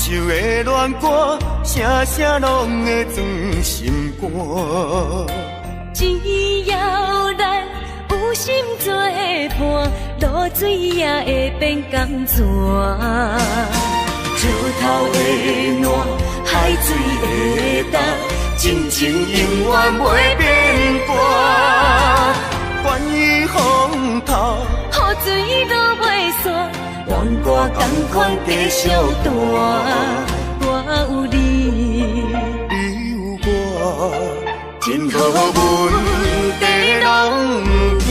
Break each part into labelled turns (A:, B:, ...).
A: 树的恋歌，声声拢会装心肝。
B: 只要咱有心作伴，露水也会变甘泉。
A: 石头的烂，海水的干，真情永远袂变卦。关于风头，
B: 雨水落袂煞，
A: 恋歌仝款继续弹。
B: 我有你，
A: 你有我，任何问题拢毋惊。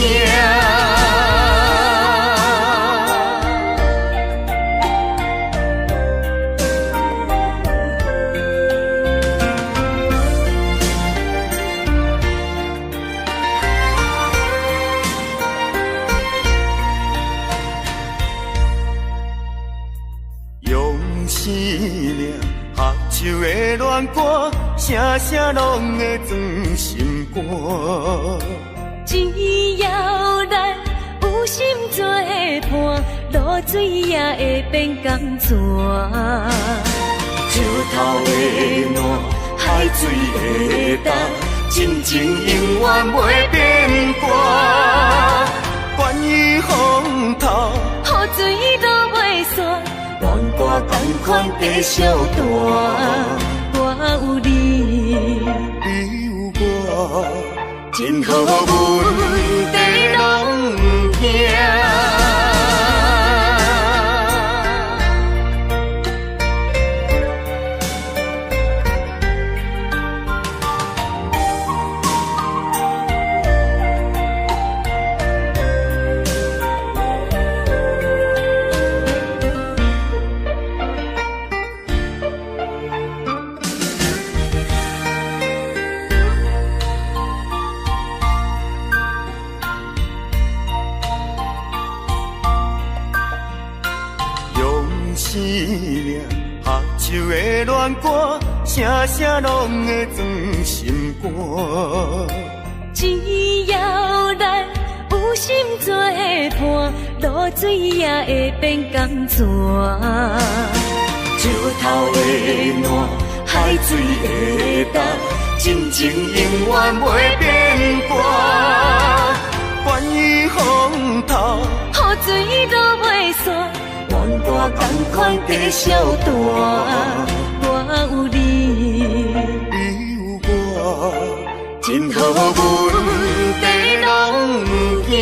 A: 用生命合唱的恋歌，声声拢会装心肝。
B: 只要咱有心作伴，露水也会变甘泉。
A: 石头的烂，海水的干，真情永远袂变卦。关于风头，
B: 雨水落袂煞，
A: 恋歌仝款继续弹。
B: 我有你，
A: 你有我，任何问题拢毋惊。用生命合唱的恋歌，声声拢会装心肝。
B: 只要咱有心作伴，露水也会变甘泉。
A: 石头的烂，海水的干，真情永远袂变卦。关于风头，
B: 雨水落袂煞，
A: 恋歌仝款继续弹。
B: 我有你，
A: 你有我，任何问题拢毋惊。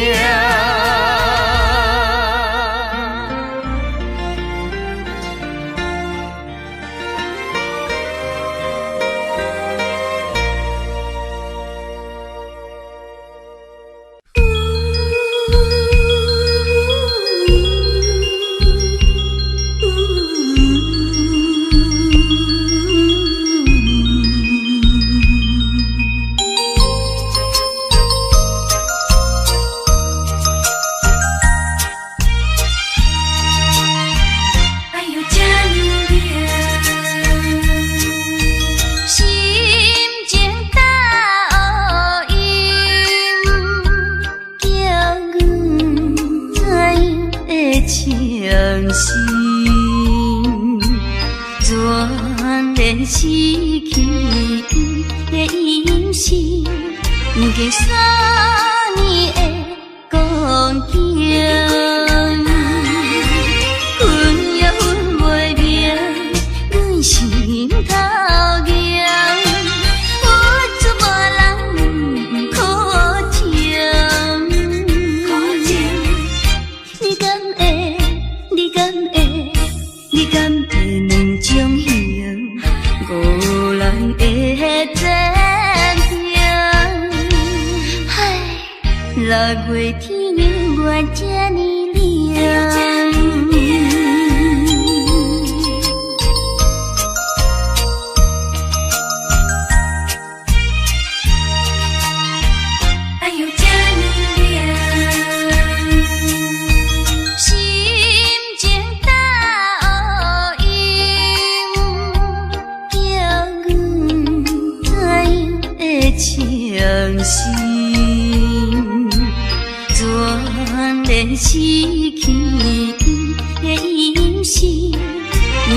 B: 哎哟，这呢冷，
C: 心情斗音，叫阮怎样会伤心？全然失去伊的音信，经三年的光景。分也分袂明，阮心头硬，付出无人苦情。你敢会？你敢会？你敢会两种形？五人的前程。唉，六月天永远这呢冷。
B: 哎哟，这呢冷，
C: 心情斗音，叫阮怎样会伤心？全然失去伊的音信，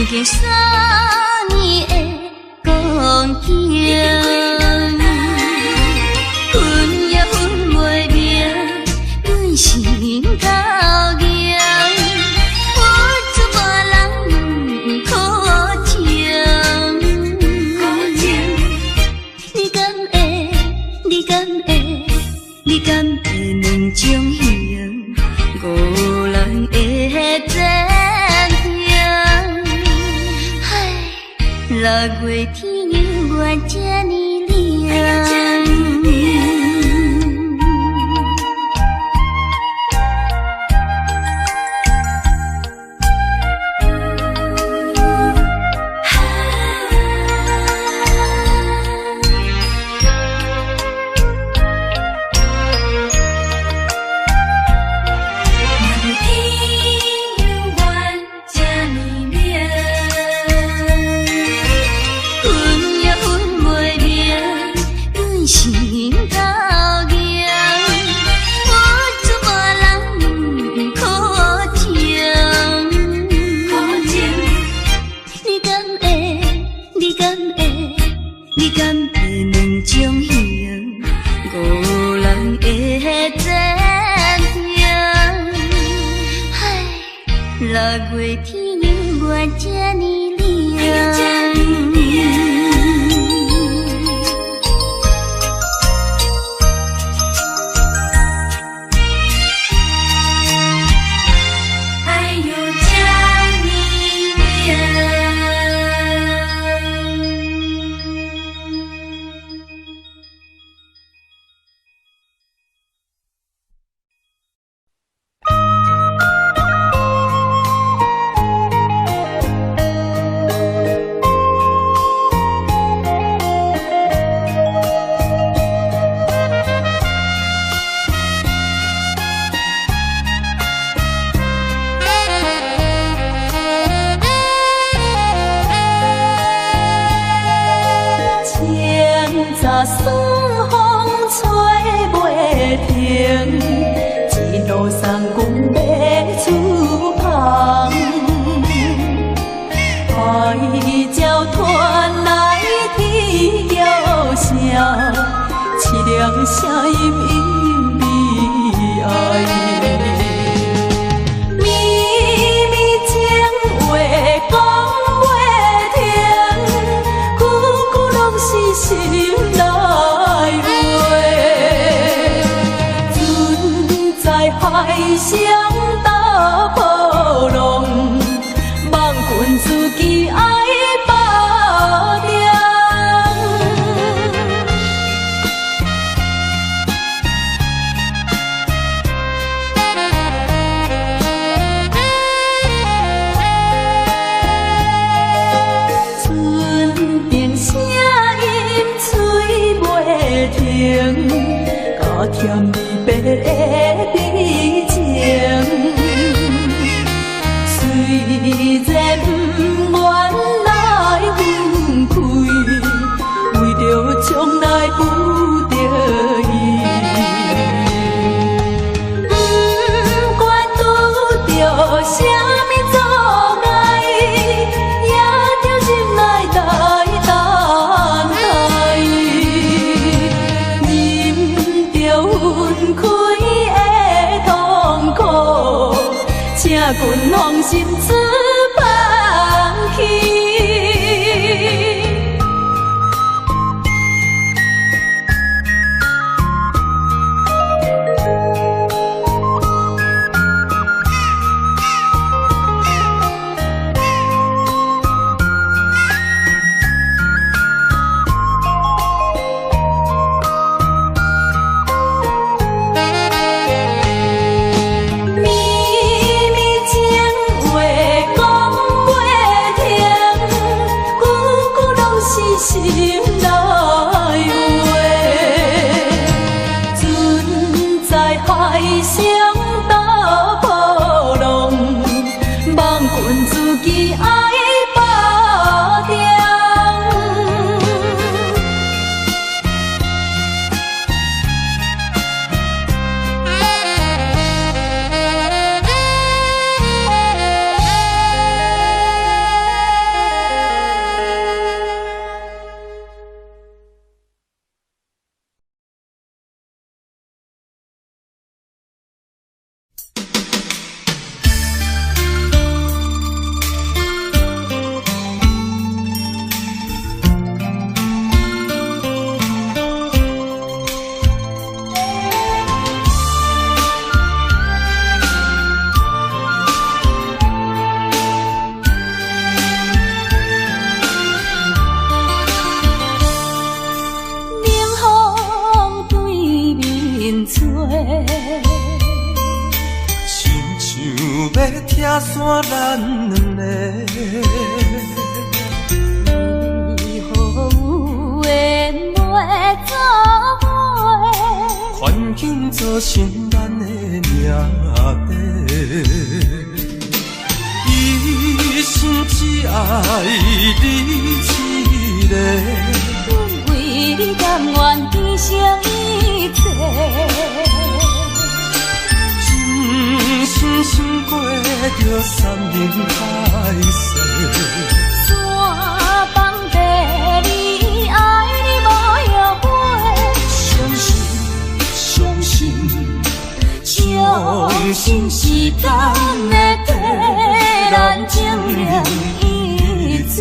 C: 经經三年的光景，分也分袂明，阮心頭硬，付出別人苦情。你敢會？你敢會？你敢會兩種形？五人的前程。唉，六月天猶原這呢涼。分也分袂明，阮心頭硬，付出別人苦情。你敢會？你敢會？你敢會兩種形？五人的前程。唉，六月天猶原這呢涼。
B: 愛猶這呢涼。
A: 清早酸風吹袂停，一路送阮欲出帆。海鸟传来天叫声，凄凉声音隐悲哀。绵绵情話講袂停，句句攏是心內話。船在海上踏波浪，望君自己愛打點。船顶聲音吹袂停，加添離別的悲情。雖然不願來分開，為著將來不得已。不管拄著啥物阻礙，也著忍耐來等待。忍著分開的痛苦，請君放心出帆去。綿綿情話講拆散咱兩个。
B: 為何有緣袂做伙？
A: 環境造成咱的命底。一生只愛你一個。
B: 阮為你甘願犧牲一切。
A: 真心心過著山盟海誓。
B: 山崩地裂，愛你無後悔。
A: 相信，相信，相信時間會替咱證明一切。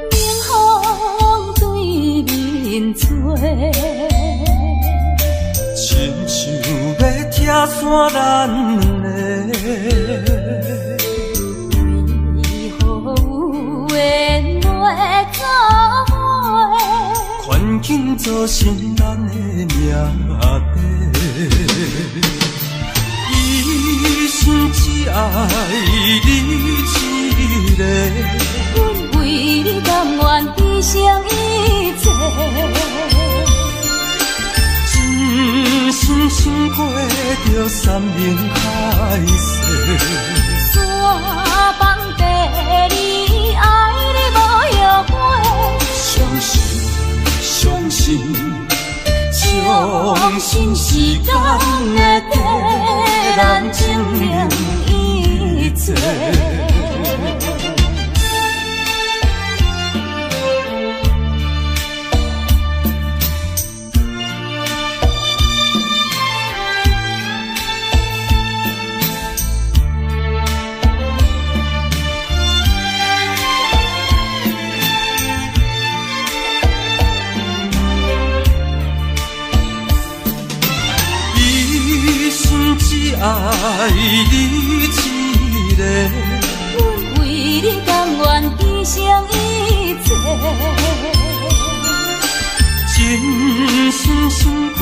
A: 冷風對面吹，親像欲拆散咱兩个。
B: 為何有緣袂做伙？
A: 環境造成咱的命底。一生只愛你一個。
B: 阮為你甘願犧牲一切。
A: 真心心過著山盟海誓。
B: 山崩地裂，愛你無後悔。
A: 相信，相信，相信時間會替咱證明一切。一生只愛你一個。
B: 阮為你甘願犧牲一切。
A: 真心心過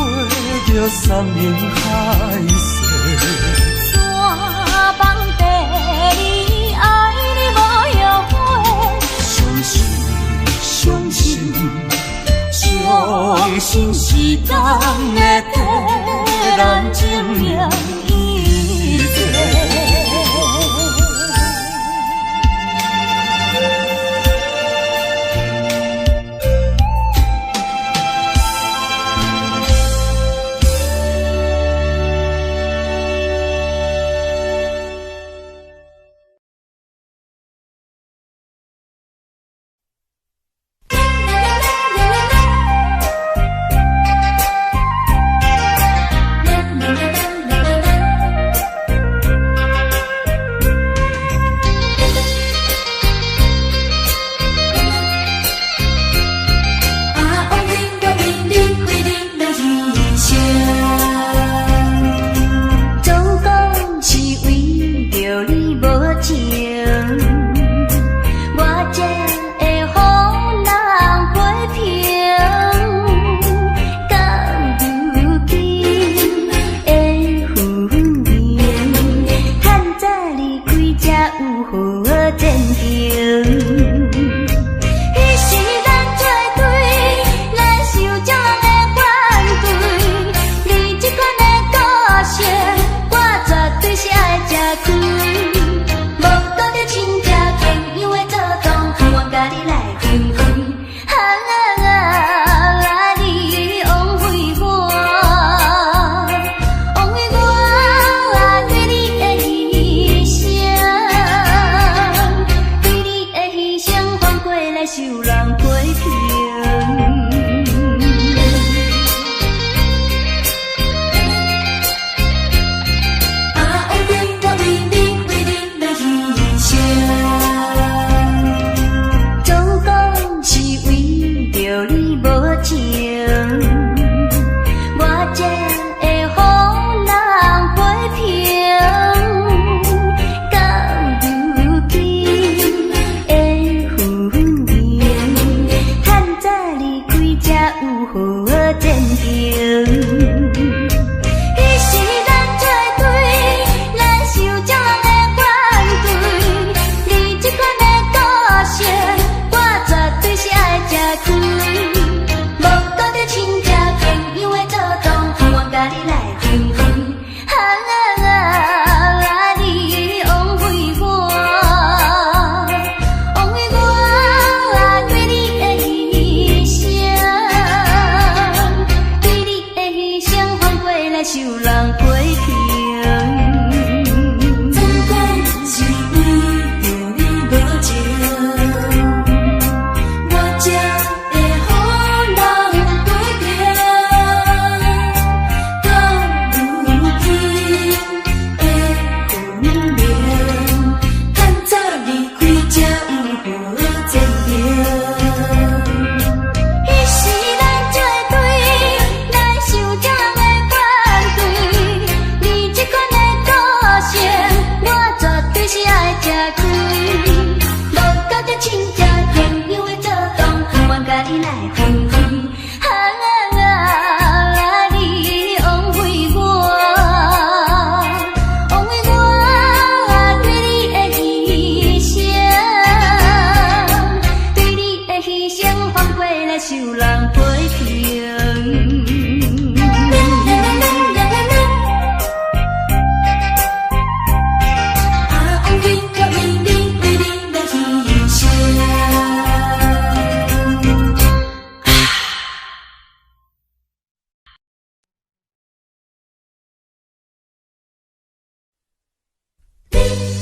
A: 著山盟海誓。
B: 山崩地裂，愛你無後悔。
A: 相信，相信，相信時間會替咱證明一切。
C: 對你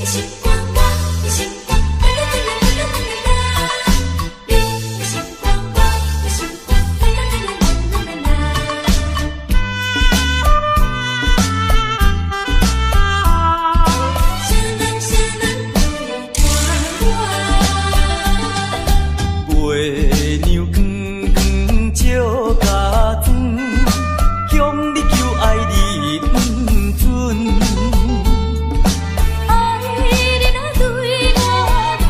B: 的心肝，我的心肝，啦啦啦啦啦啦啦啦。你的心肝，我的心肝，啦啦啦啦啦啦啦。啥人啥人陪伴我？
A: 月娘光光照家庄，向你求爱你毋准。
B: 爱你若对我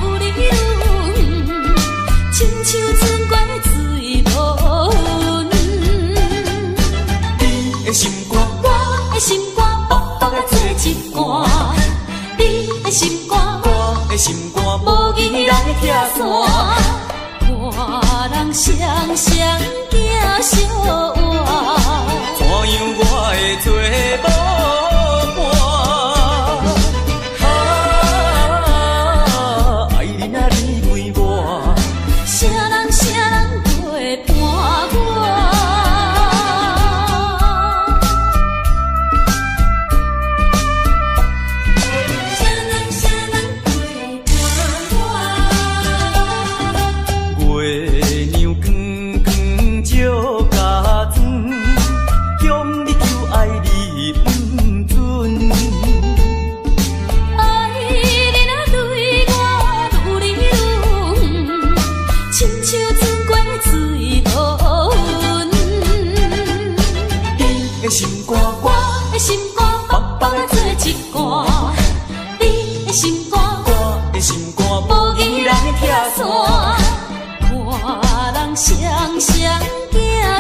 B: 有离阮，亲像春过水无痕。
A: 你的心肝，
B: 我的心肝，白白的做一半。你的心肝，
A: 我的心肝，
B: 无义来拆散。看人双双行相活，
A: 怎样我会做无伴？啊，爱你啊，你陪我。
B: 啥人啥人陪伴我？啥人啥人陪伴我？
A: 月娘光光照家庄，向你求爱你毋准。
B: 爱你若对我愈离愈远，亲像春过水无痕。
A: 你的心肝，
B: 我的心肝，白白的做一半。你的心肝，
A: 我的心肝，
B: 无义来拆散。看人双双行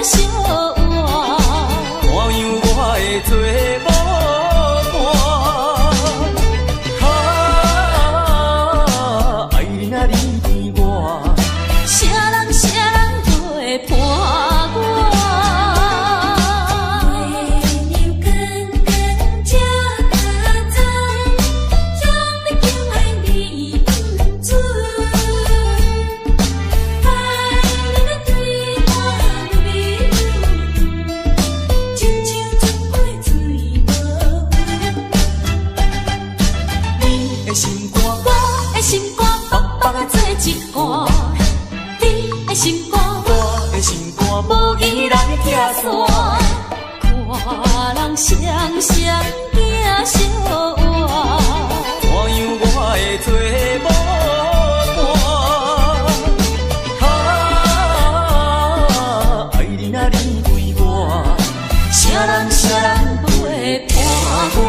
B: 相活，
A: 怎样我会做无伴？啊，爱你啊，你陪我。
B: 啥人啥人陪伴我？月娘光光照家庄，向你求爱你毋准。爱你若对我愈离愈远，亲像春过水无痕。
A: 你的心肝，
B: 我的心肝，白白的做一半。你的心肝，
A: 我的心肝，
B: 无义来拆散。看人双双行相活，
A: 怎样我会做无伴？啊，爱你啊，你陪我。
B: 啥人啥人陪伴我？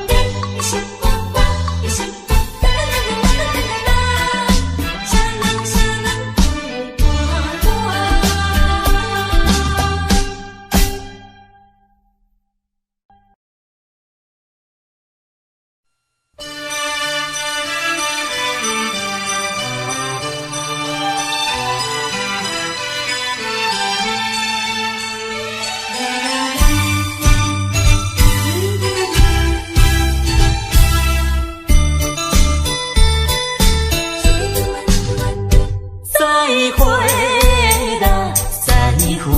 B: 你的心肝，我的心肝，啦啦啦啦啦啦啦啦。啥人啥人陪伴我？再会啦，再会，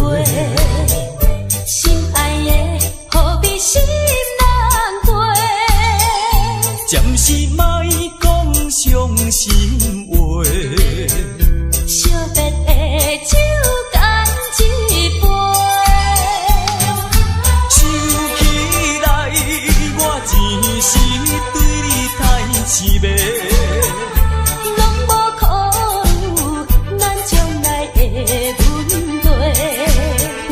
B: 心爱的，何必心难过？
A: 暂时莫讲伤心话，
B: 惜别的酒干一杯。
A: 想起来我一时对你太痴迷。
B: 拢无考虑咱将来的问题。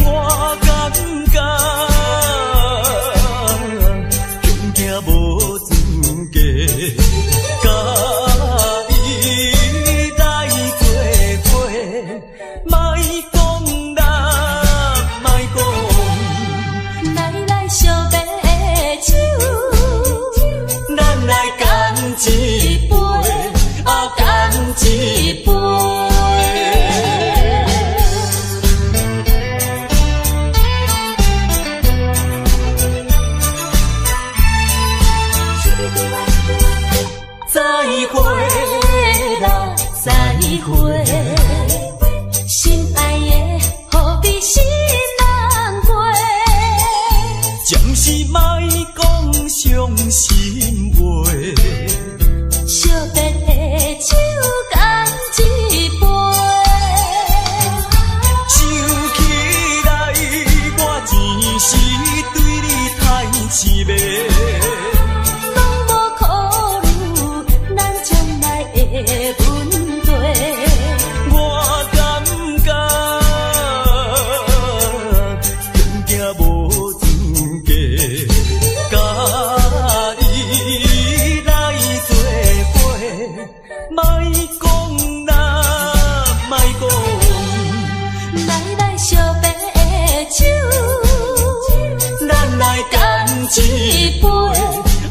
A: 我感觉恐惊无资格，佮伊来做伙，莫讲啦，莫讲。
B: 来来惜别的酒，
A: 咱来干一杯，啊干一杯。再会啦，
B: 再会，心爱的，何必心难过？
A: 暂时莫讲伤心心話。
C: 惜別的酒乾一杯。
A: 想起來，我真是對你太痴迷。
C: 攏無考慮咱將來的問題。
A: 我感覺更驚無資格，佮你來做伙，莫講啦，莫講。
C: 來來惜別的酒，
A: 咱來乾一杯，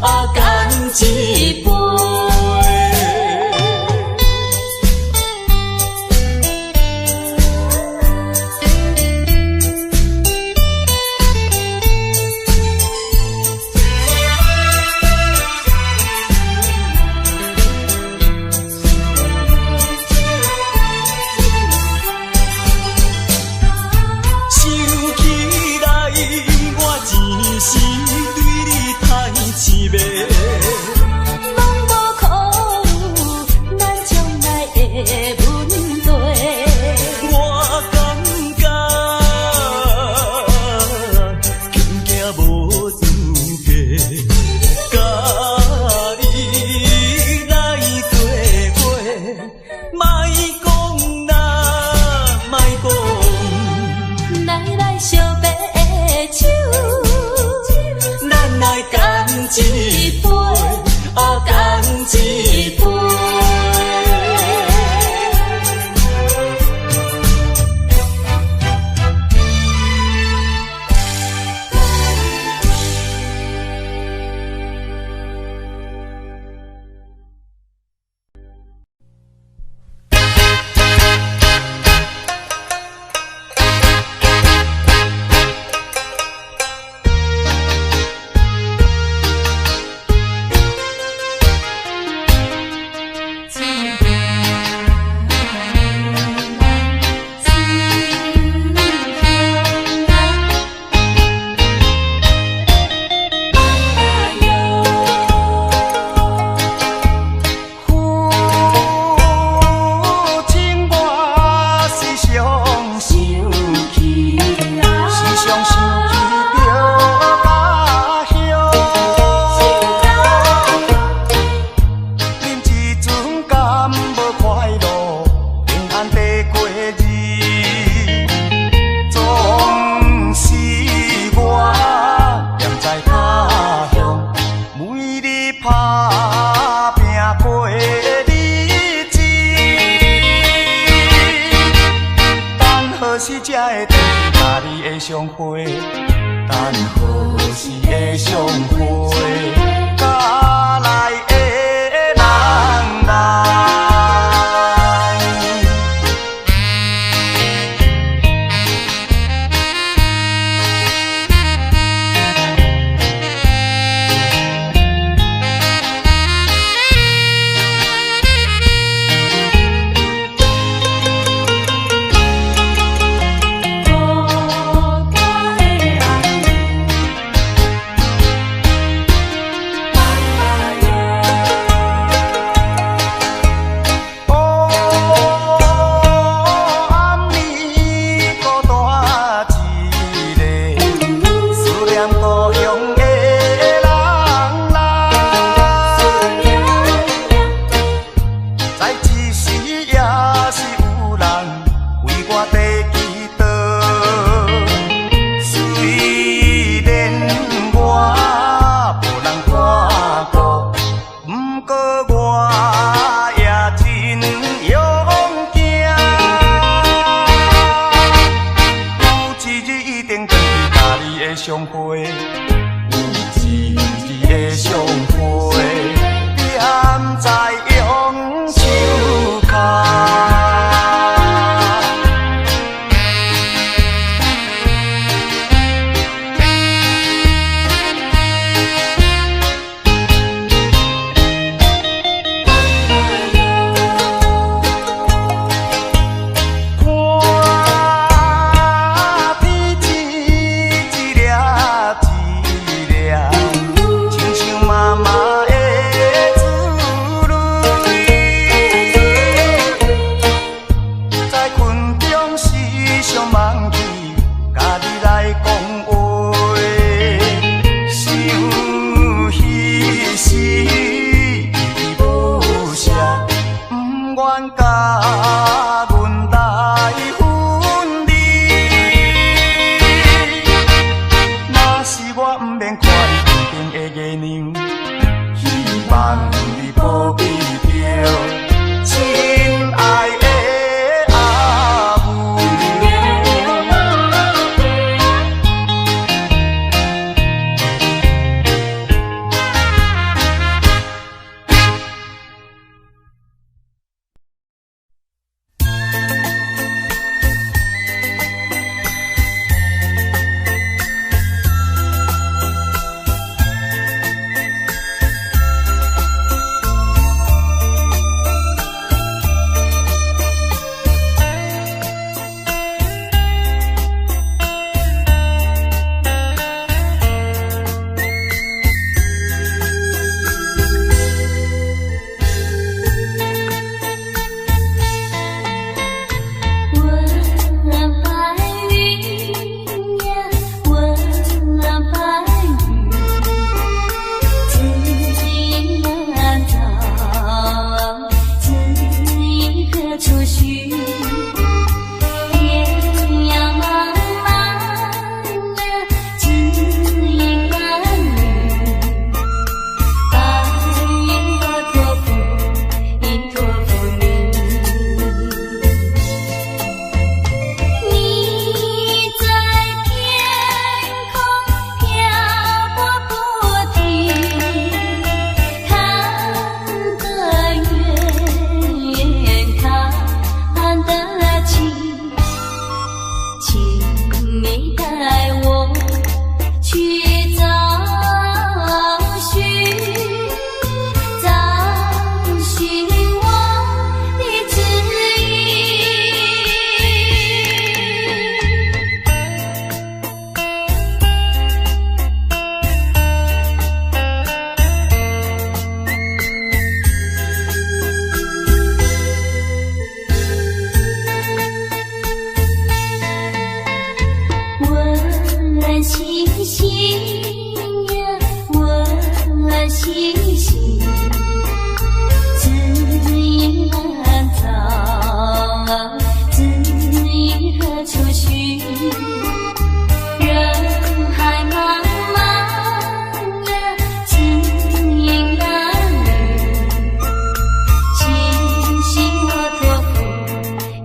A: 啊乾一杯。想起來，我真是對你太痴迷。
C: 攏無考慮咱將來的問題。
A: 我感覺更驚無資格，佮你來做伙，莫講啦，莫講。
C: 來來惜別的酒，
A: 咱來乾一杯，啊乾一杯。父親我時常想起，時常想起著家鄉。恁這陣敢無快樂，平安地過日？總是我踮在他鄉，每日打拼過日子。等何時才會轉去佮你的相會？等何時會相會？佮來的人來。
B: 孤單的紅。
C: 心，知音難找，知音何處尋？人海茫茫呀，知音難覓。請信我託付，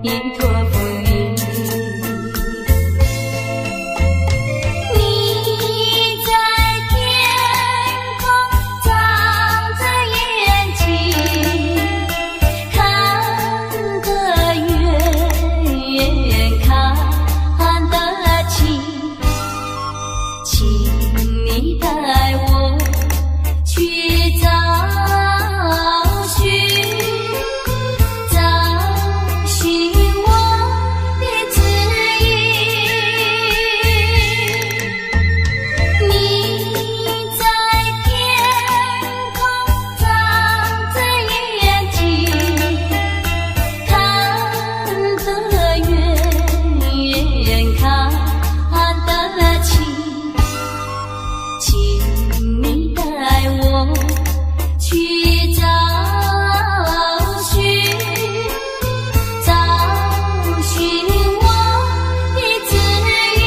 C: 已託付你。你在天空長著眼睛，看得遠，看得清，請你帶我去找尋，找尋我的知音。你在天空長著眼睛，看得遠，看得清，請你帶我去找尋，找尋我的知音。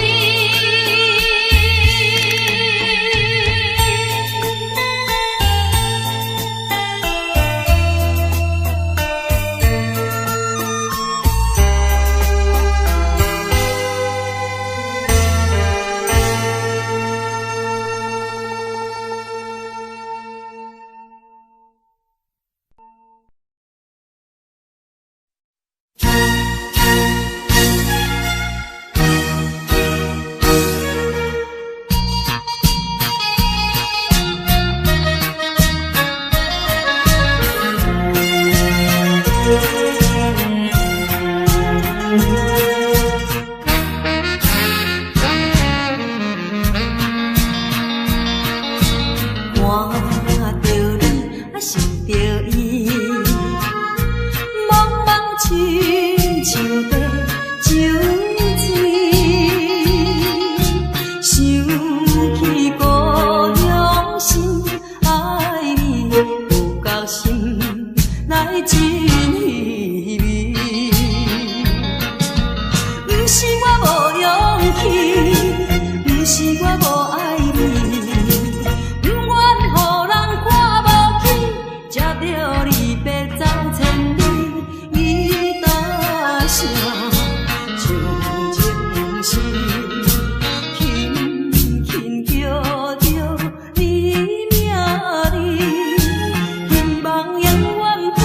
D: 看著你，啊想著伊，茫茫親像地酒水，想起故鄉心愛你，有覺心內真稀微。毋是我無勇氣，毋是我無愛你。毋願予人看無起，才著你白走千里，伊答聲像情詩，輕輕叫著你名字，希望永遠伴著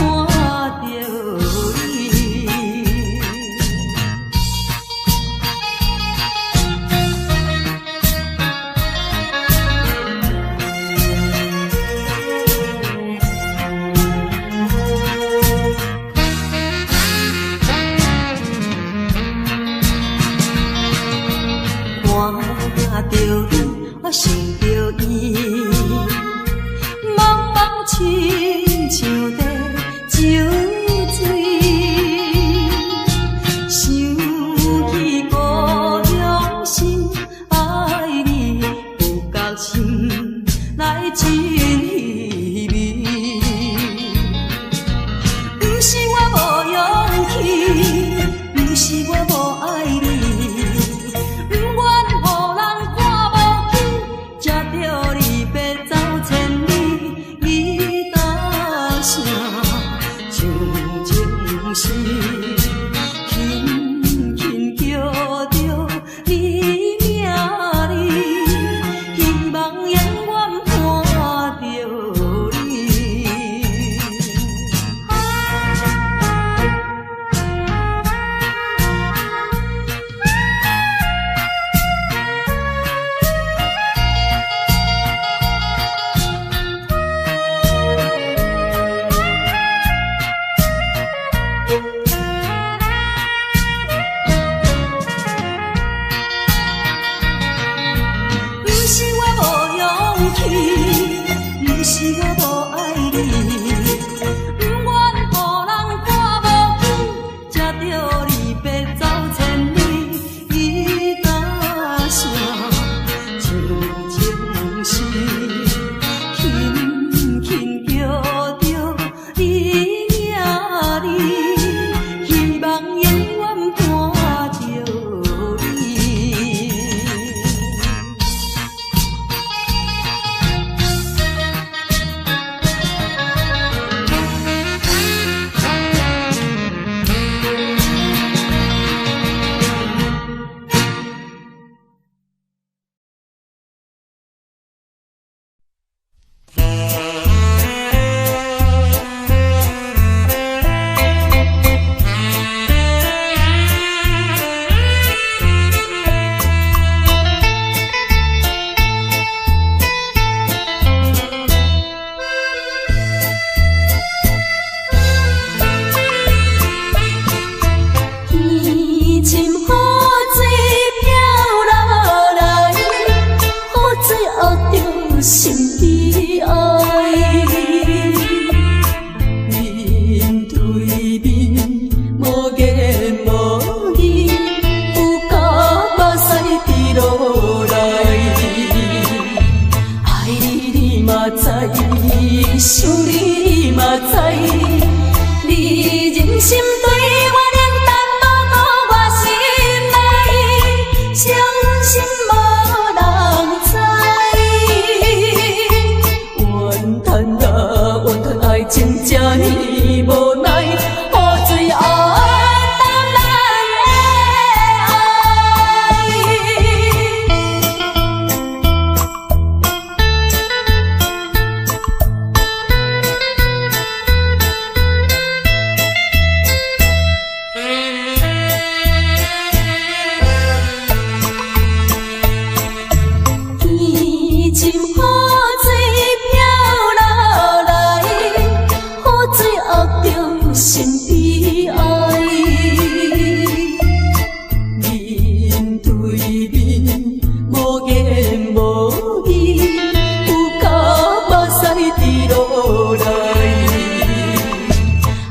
D: 想你你嘛知。你忍心對我冷淡，無顧我心內，傷心無人知。怨嘆啊怨嘆，愛情這呢無奈，雨水壓淡咱的愛。天深雨水飄落來，雨水壓著心悲哀。面對面無言無語，有甲目屎滴落來。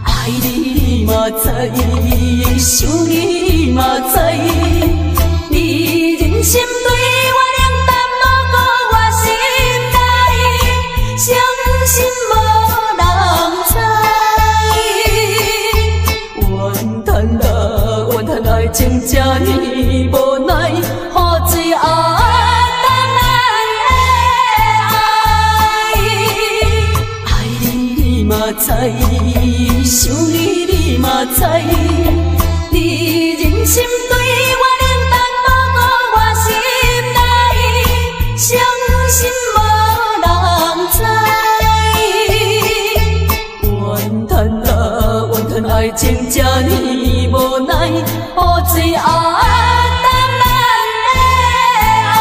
D: 愛你你嘛知，想你你嘛知，你忍心對我冷淡，無顧我心內，傷心無人知。怨嘆啊怨嘆，愛情這呢無奈，雨水壓淡咱的愛。愛你你嘛知，想你你嘛知，你忍心對我冷淡，無顧我心內，傷心無人知。怨嘆啊怨嘆，愛情這呢無奈，雨水壓淡咱的愛。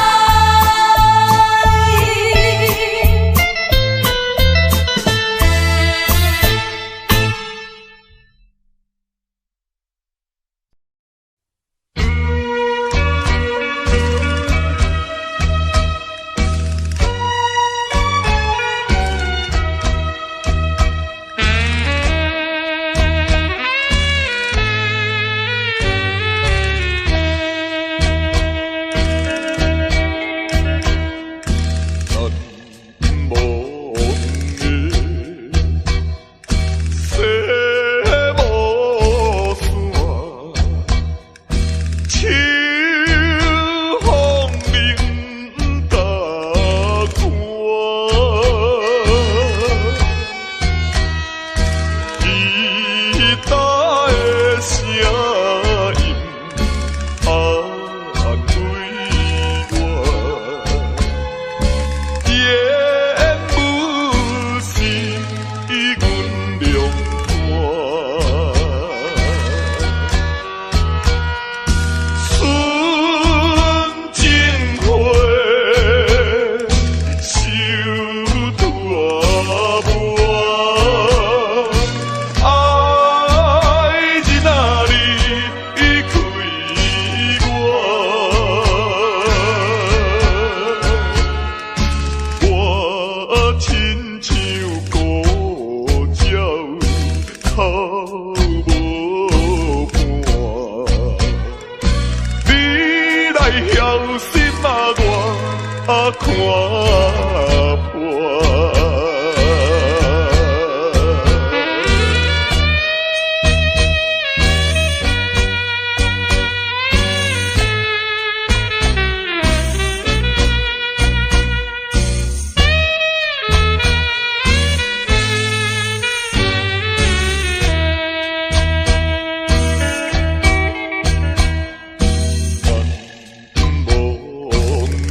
E: 難忘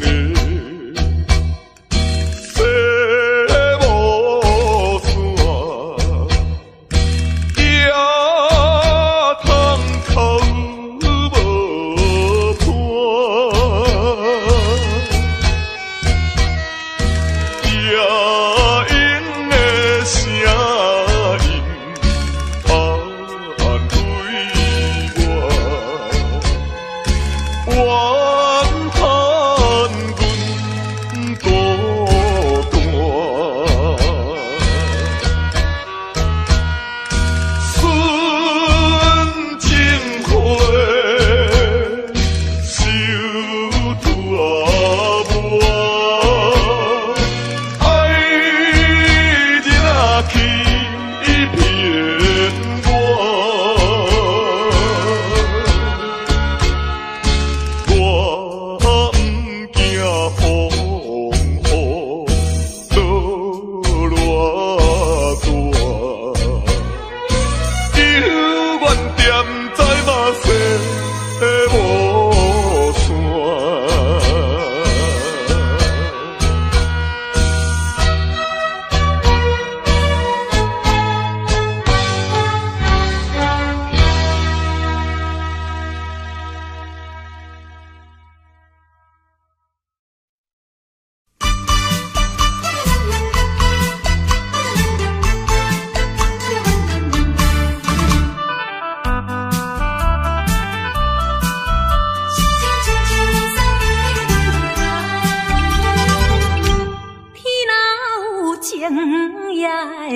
E: 的。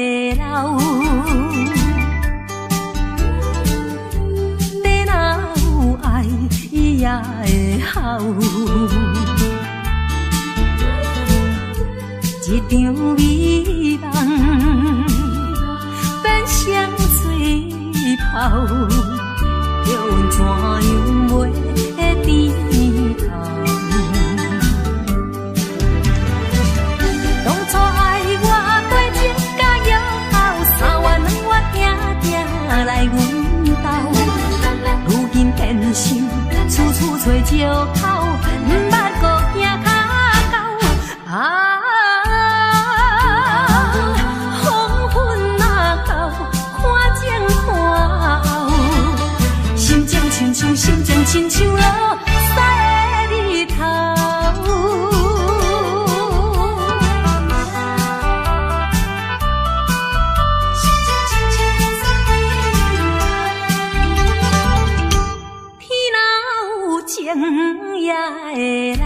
D: 會留。地若有愛，伊也會哭。一場美夢變成水泡，叫阮怎樣袂甜頭？當初愛我對情甲約好，3月2月定定來阮兜，如今變心，處處揣藉口，毋捌閣行跤狗。啊，黃昏若到，看前看後，心情親像心情親像落屎的日頭。天若有情也會留，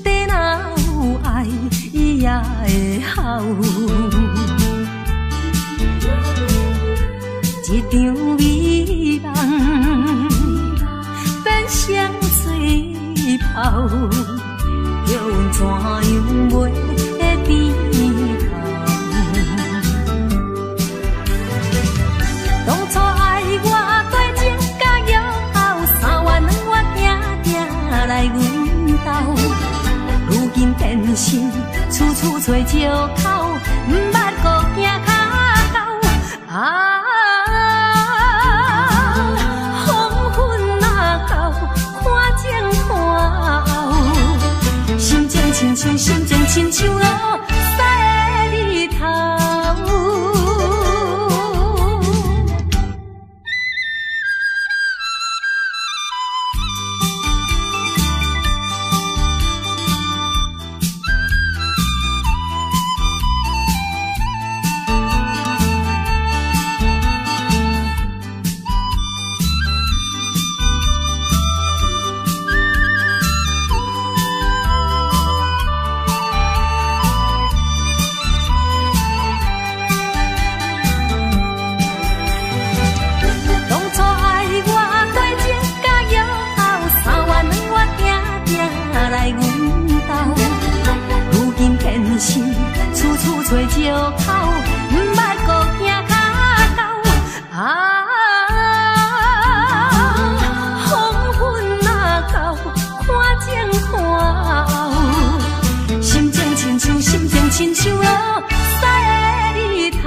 D: 地若有愛，伊也會哭。一場美夢變成水泡，叫阮怎樣袂甜頭？當初愛我對情甲約好，3月2月定定來阮兜，如今變心，處處揣藉口，毋捌閣行跤狗。啊，黃昏若到，看前看後，心情親像心情親像落屎的日頭。當初愛我對情甲約好，3月2月定定來阮兜，如今變心，處處揣藉口，毋捌閣行跤狗。啊，黃昏若到，看前看後，心情親像心情親像落屎的日頭。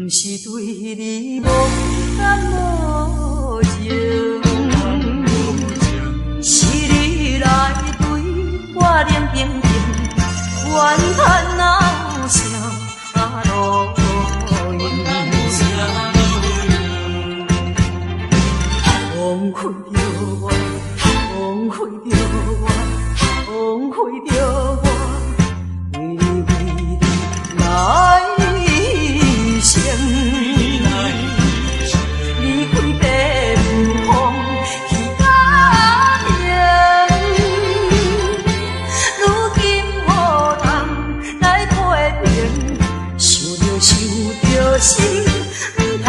D: 毋是對你無感無情，是你來對我冷冰冰，怨嘆哪有啥路用？枉費著我，枉費著我，枉費著我，為你為你來生。離開白霧風去家庭，如今予人來批評，想著想著心頭痛。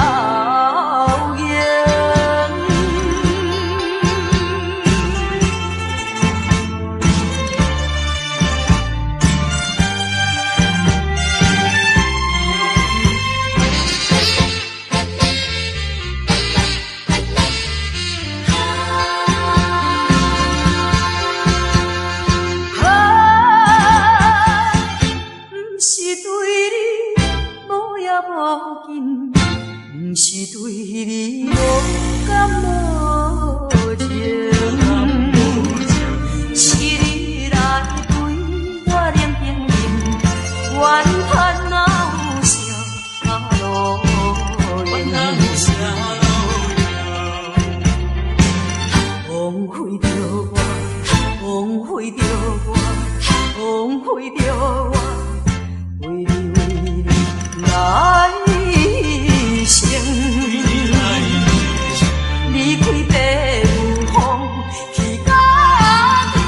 D: 啊，毋是對你無要無緊，毋是對你無感無情，是你來對我冷冰冰，怨嘆哪有啥路用？枉費著我，枉費著我，枉費著我，為你為你來生。離開白霧風去家庭，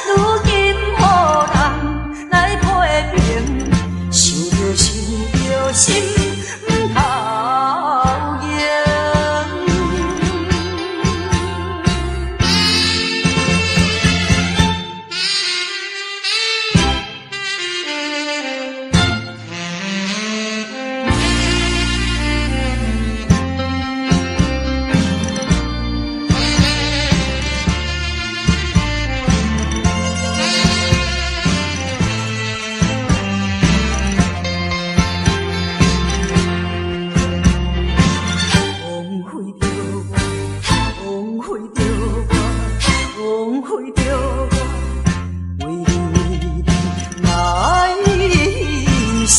D: 如今予人來批評，想著想著心頭痛。枉費著我，枉費著我，枉費著我，為你為你來生。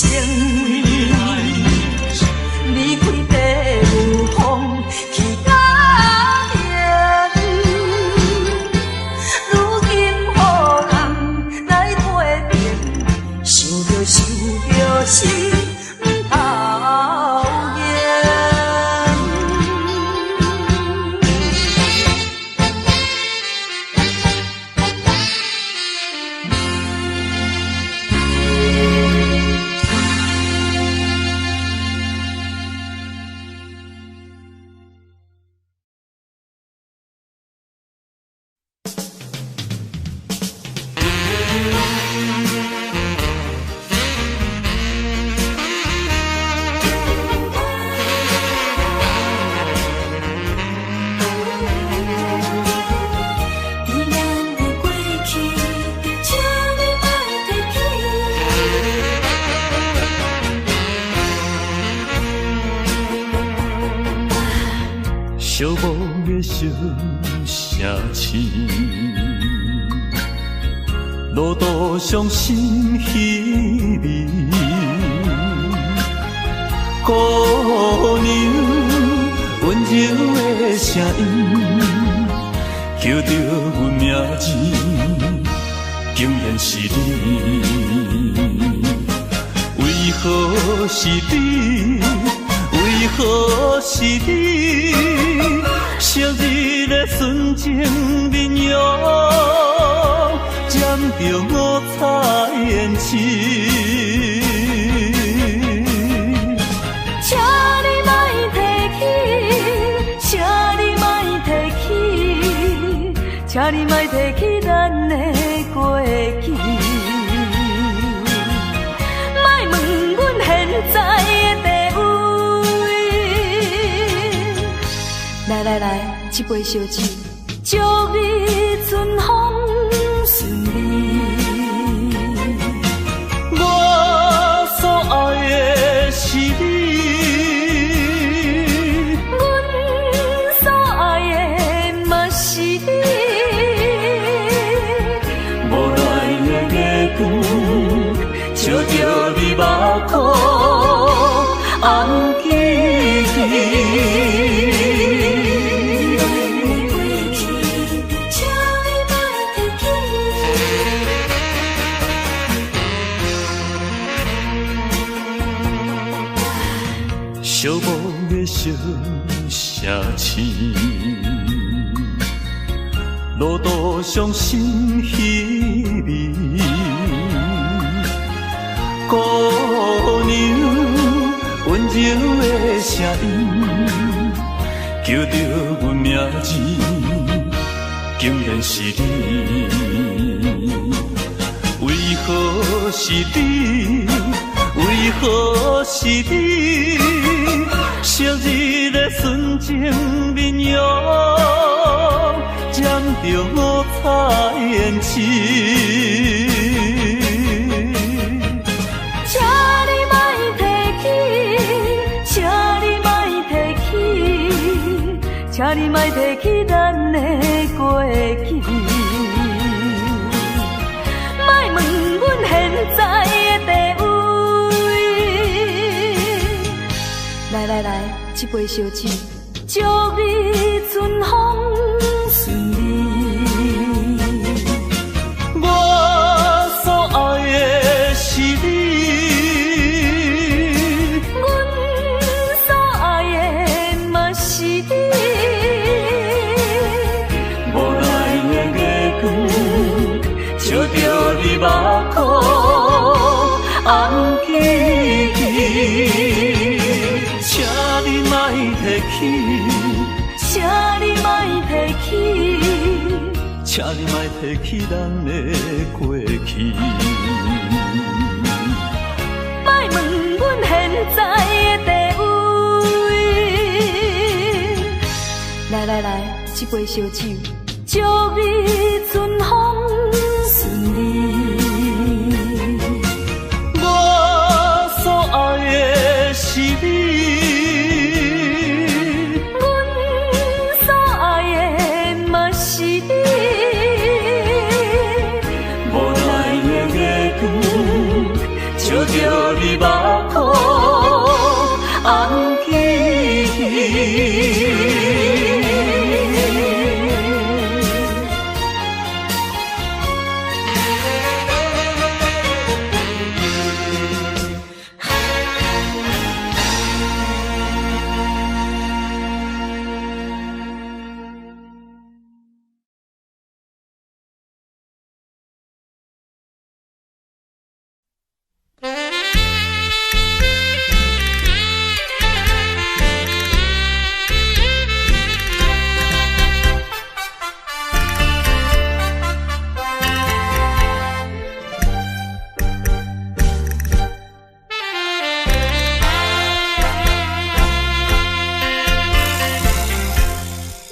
D: 離開白霧風去家庭，如今予人來批評，想著想著心頭痛。
B: 在咱的過去，請你莫提起。
A: 寂寞的小城市，路途上心稀微。姑娘溫柔的聲音，叫著阮名字，竟然是你。為何是你？為何是你？昔日的純情面容，染著五彩胭脂。
D: 請你莫提起，請你莫提起，請你莫提起咱的過去。莫問阮現在的地位。來來來，這杯燒酒，祝你春風順利。
A: 我所愛城市，路途上心稀微。姑娘温柔的声音，叫著阮名字，竟然是你。为何是你？为何是你？昔日的纯情面容，染著五彩胭脂。
D: 请你莫提起，请你莫提起，请你莫提起咱的过去。莫问阮现在的地位。来来来，这杯烧酒，祝你春风顺利。
A: 我所爱的是你，
D: 阮所爱的嘛是你。
A: 无奈的月光，照著你目眶红起起。请你莫提起，
D: 请你莫提起，
A: 请你莫提起咱的过去。
D: 莫问阮现在的地位。来来来，这杯烧酒，祝你春风顺利。
A: 我所爱的是你，
D: 阮所爱的嘛是你。
A: 无奈的月光，照著你目眶红起起。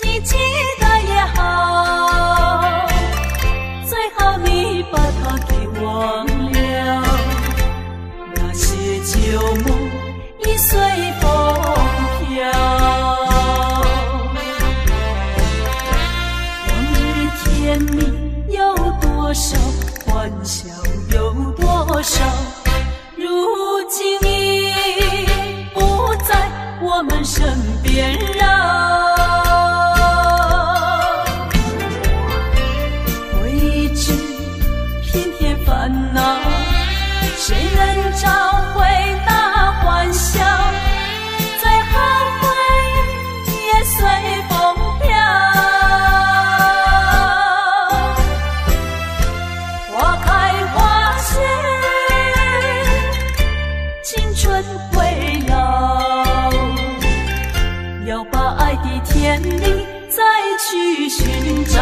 D: 你记得也好，最好你把它给忘了。那些旧梦已随风飘，往日甜蜜有多少，欢笑有多少，如今已不在我们身边绕。回忆只平添烦恼，谁能找回那欢笑？最后回忆也随风飘。花开花谢，青春会老，要把爱的甜蜜再去寻找。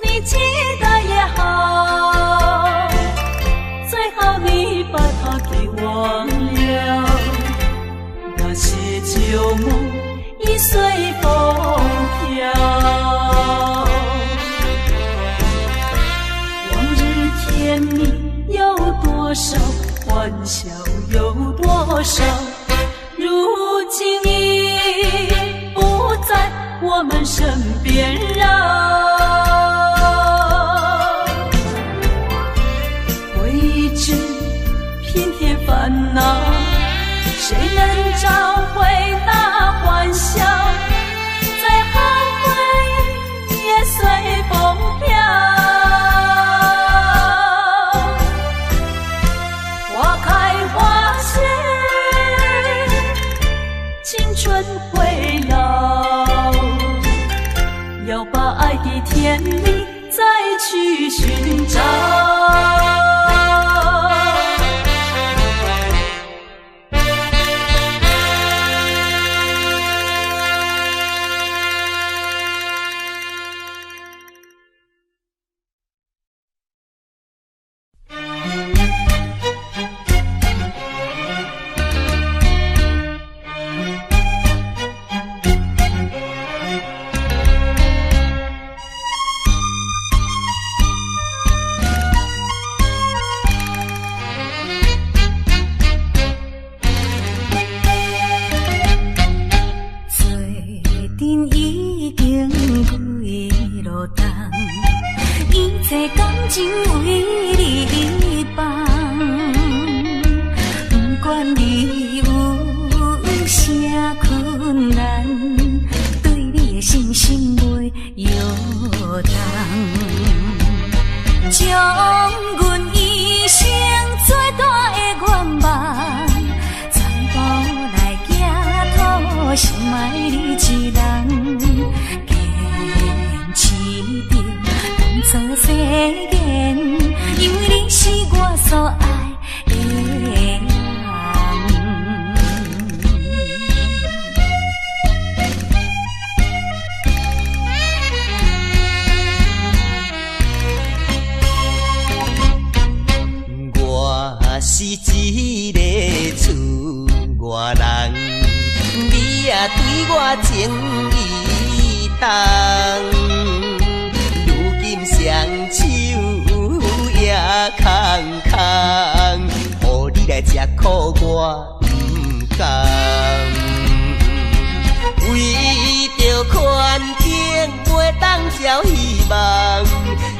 D: 你记得也好，最好你把它给忘了。那些旧梦已随风飘，往日甜蜜有多少，欢笑有多少，如今已不在我们身边绕。
C: 情為你放，不管你有啥困難，對你的信心袂搖動。將阮一生最大的願望，全部來寄託深愛你一人，堅持著當作誓言，因為你是我所愛的人。
A: 我是一个厝外人，你也對我情意重，如今雙手也空空，予你來吃苦我毋甘。為著環境袂當交希望，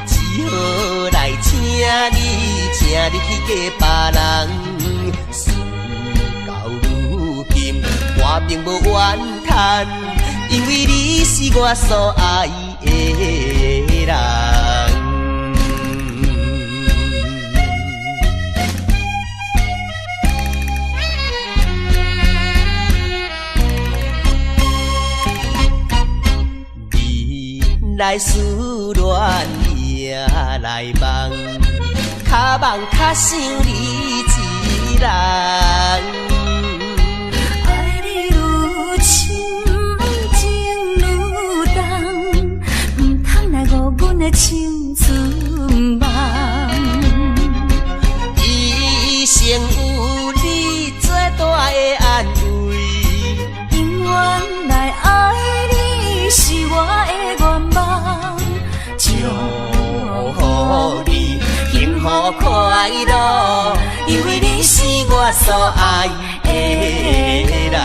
A: 只好來請你，請你去嫁別人。事到如今，我並無怨嘆，因為你是我所愛的人。你來思戀也來夢，較夢較想你一人。
C: 愛你愈深，情愈重，毋通來誤阮的青春夢。
A: 一生有你最大的安慰，
C: 永遠來愛你是我的願望。
A: 祝福你幸福快樂，因為你是我所愛的人。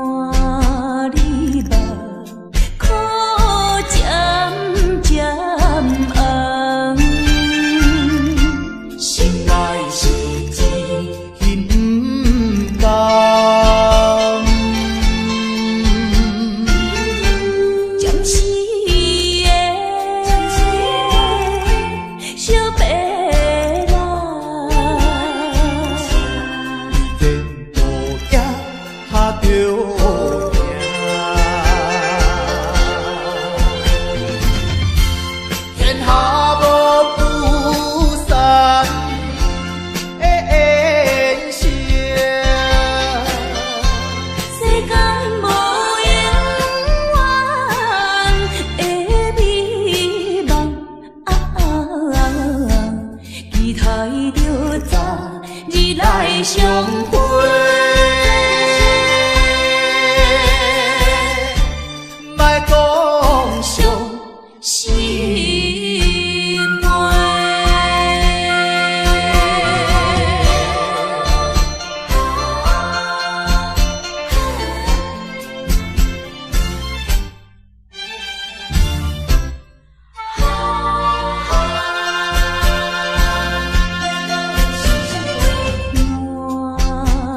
D: 看你目眶渐渐红，
A: 心內是一心不甘。
D: 暫時的惜別人，
A: 前途也較著行，天下無不散的宴席。
D: 世間無永遠的美夢，期待著早日來相會。
A: 莫講傷
D: 心話。看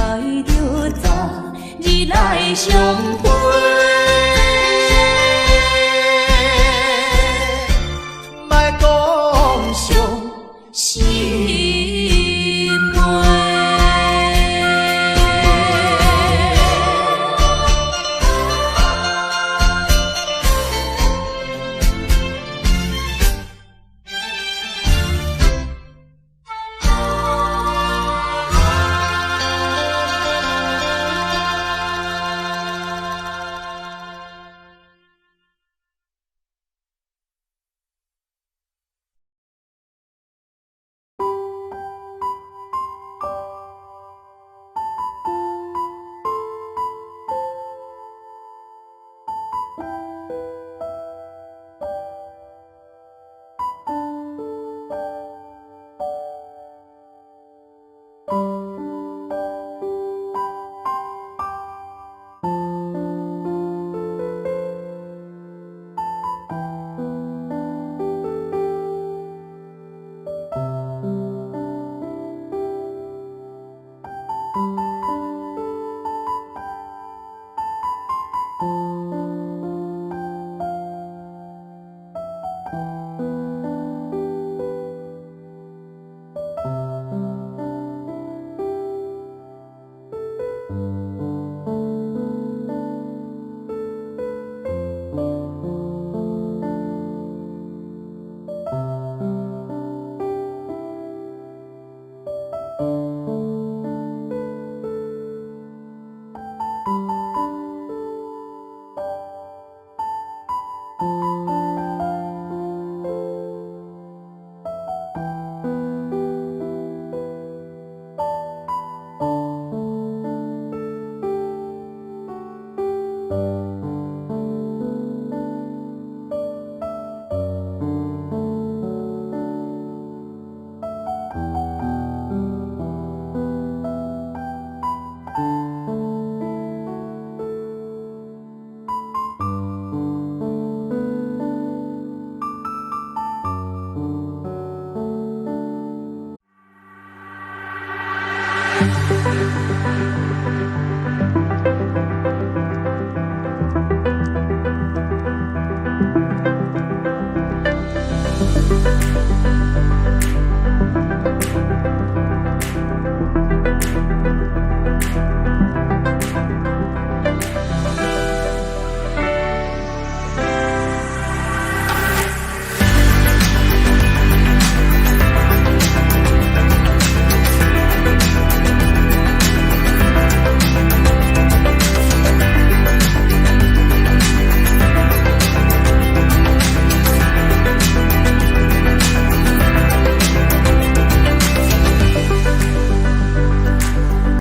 D: 待著早日來相會。
A: 莫講傷
D: 心話。